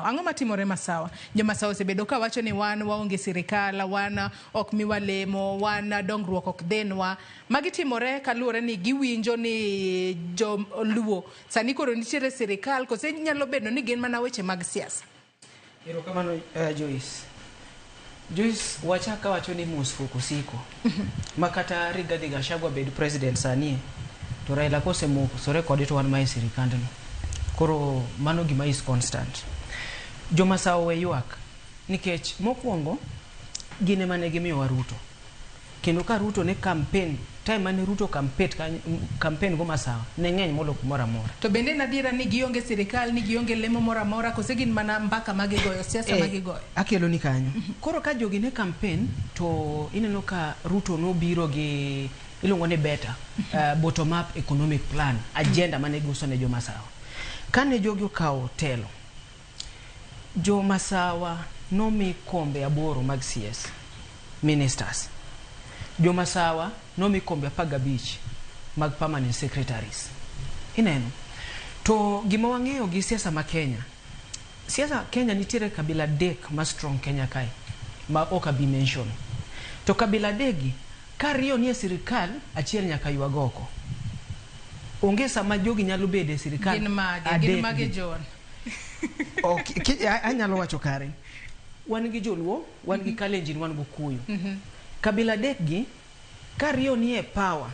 Ang'o matimore Masawa? Jomasawa osebedo ka wacho ni wan waonge sirikal, wan ok miwa lemo, wan dongruok ok dhinwa. Magi timore kaluwore ni giwinjo ni joluo sani koro nitiere sirikal, kose nyalo bedo ni gin mana weche mag siasa? Erokamano, Joyce. Joyce, wachak awacho ni mosruok osiko. Ma kata Rigathi Gachagua bed president sani, to Raila kosemosore kode to wan ma e sirikandno. Koro mano gima is constant. Jomasawa we ywak nikech mokwongo gin ema ne gimiyowa Ruto. Kendo ka Ruto ne campaign, time mane Ruto campaign go Masawa ne ng'eny molo kumoro amora. To bende en adiera ni gionge sirikal, ni gionge lemo moro amora, kose gin mana mbaka ma gigoyo, siasa ma gigoyo? Akelo ni kanyo. Koro ka jogi ne campaign to ineno ka Ruto nobiro gi iluongo ni better bottom up economic plan agenda mane giuso ne jomasawa. Kane jogi okawo telo, jomasawa nomi kombe 8 mag CS ministers. Jomasawa nomi kombe 15 mag permanent secretaries. Ineno? To gima wang'eyo gi siasa ma Kenya, siasa Kenya nitiere kabila 3 ma strong Kenya kae ma ok abi mention. To kabila 3 gi ka 2 nie sirikal, achiel nyaka ywag oko. Onge sama jogi nyalo bedo e sirikal. Gin mage? Gin mage, John? Ok, anyalo wacho kare. Wan gi Joluo, wan gi Kalenjin, wan gi Okuyu. Kabila 3 gi ka 2 nie power,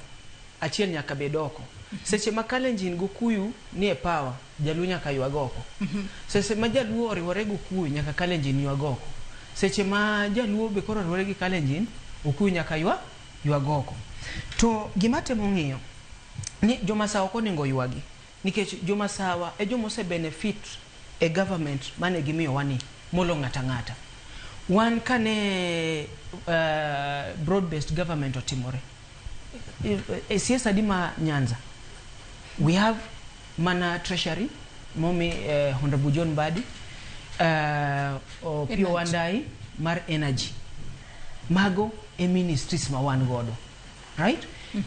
achiel nyaka bed oko. Seche ma Kalenjin gi Okuyu nie power, Jaluo nyaka ywag oko. Seche ma Jaluo oriwore gi Okuyu, nyaka Kalenjin ywag oko. Seche ma Jaluo be koro oriwore gi Kalenjin, Okuyu nyaka ywag oko. To gima temo ng'iyo ni Jomasawa ok onego ywagi nikech Jomasawa e joma ose benefit e government mane gimiyowa ni molo ng'ata ng'ata. Wan kane broad based government otimore e CS adi ma Nyanza, we have mana treasury momi Honorable John Mbadi, Opiyo Wandayi mar energy. Mago e ministries ma wan godo, right?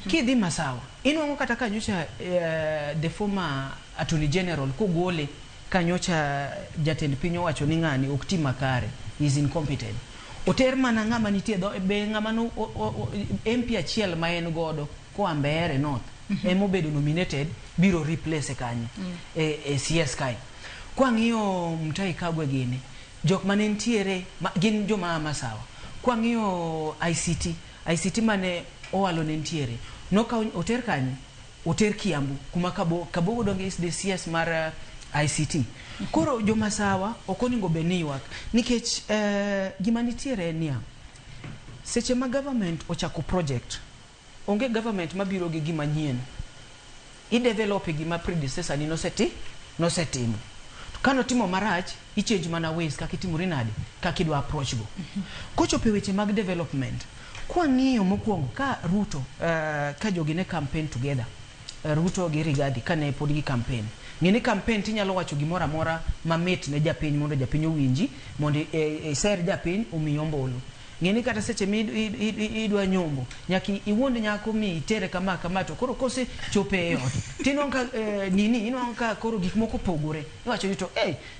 Kidhi Masawa inwang'o kata ka nyocha the former attorney general kogole ka nyocha jatend piny owacho ni ng'ani ok ti makare, is incompetent, oter mana ng'ama nitie dho be ng'ama no MP achiel ma en godo koa Mbeere North emobedo nominated biro replace kanyo e CS kae. Kwang'iyo Mutahi Kagwe gini jok mane nitiere gin joma Masawa. Kwang'iyo ICT mane owalo ne nitiere nokaw oter kanye, oter Kiambu kuma Kabogo donge is the CS mar ICT. Koro jomasawa ok onego bed ni ywak nikech gima nitiere en niya, seche ma government ochako project, onge government mabiro gi gima nyien, i develop gima predecessor ni nosetimo. To kanotimo marach, i change mana ways kaka itimori nade, kaka idwa approach go. Kochopo e weche mag development, kwang'iyo mokwongo ka Ruto ka jogi ne campaign together, Ruto gi Rigathi kane pod gi campaign, ng'e ni campaign tinyalo wacho gimoro amora mamit ne japiny mondo japiny owinji, mondo iser japiny omiyi ombulu. Ng'e ni kata seche mi idwa nyombo, nyaka iwuond nyako mi itere kama kama, to koro kose chope e ot tinwang'o ka nini, inwang'o ka koro gik moko opogore. Iwacho ni to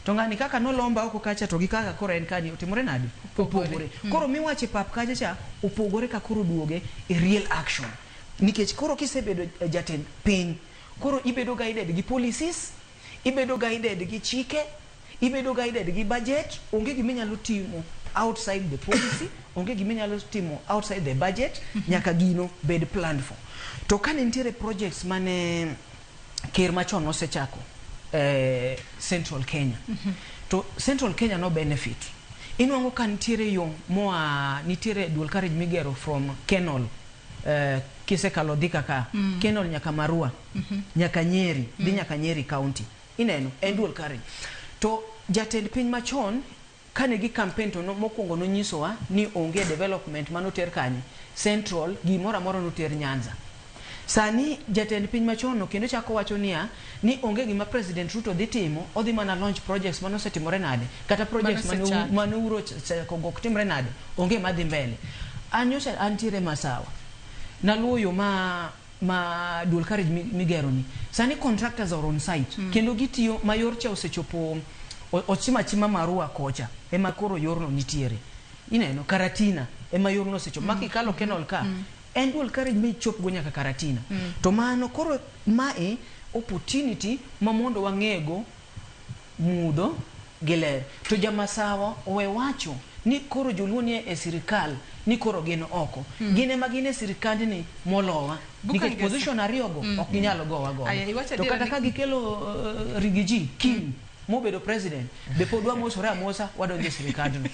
to ng'ani kaka nolomba oko kacha to gi kaka koro en kani otimore nade, opogore. Koro miwacho e pap kacha cha opogore ka koro duoge e real action, nikech koro kisebedo jatend piny, koro ibedo guided gi policies, ibedo guided gi chike, ibedo guided gi budget. Onge gima inyalo timo outside the policy, onge gima inyalo timo outside the budget, nyaka gino bed planned for. To kane nitiere projects mane ker machon nosechako Central Kenya, to Central Kenya no benefit. Inwang'o ka nitiere yo moa, nitiere dual carriage migero from Kenol, kisekalo Thika ka, Kenol nyaka Marua, nyaka Nyeri, dhi nyaka Nyeri County. Ineno, en dual carriage. To jatend piny machon kane gi campaign to mokwongo nonyisowa ni onge development manoter kanye Central, gimoro amora noter Nyanza. Sani jatend piny machon no kendo chako wacho niya ni onge gima President Ruto dhi timo, odhi mana launch projects manosetimore nade, kata projects mane Uhuru ochako go ok timre nade, onge madhi mbele. An nyocha antiere Masawa, naluwo yo ma dual carriage migero ni. Sani contractors are on site kendo gitiyo ma yor cha osechopo. Ochima achima Marua kocha ema koro yorno nitiere. Ineno Karatina ema yorno osechopo. Ma kikalo Kenol ka en dual carriage michop go nyaka Karatina. To mano koro mae opportunity ma mondo wang'ego mudho gi ler. To jamasawa owe wacho ni koro joluo nie e sirikal ni koro gin oko. Gin ema gin e sirikandni molowa. Buka Nikech Ngesa. position ariyogo ok ginyal gowa godo. Aya, iwacho To adiera kata ni- ka gikelo Rigiji King mobedo president be pod wamosore amosa wadonjo e sirikandno.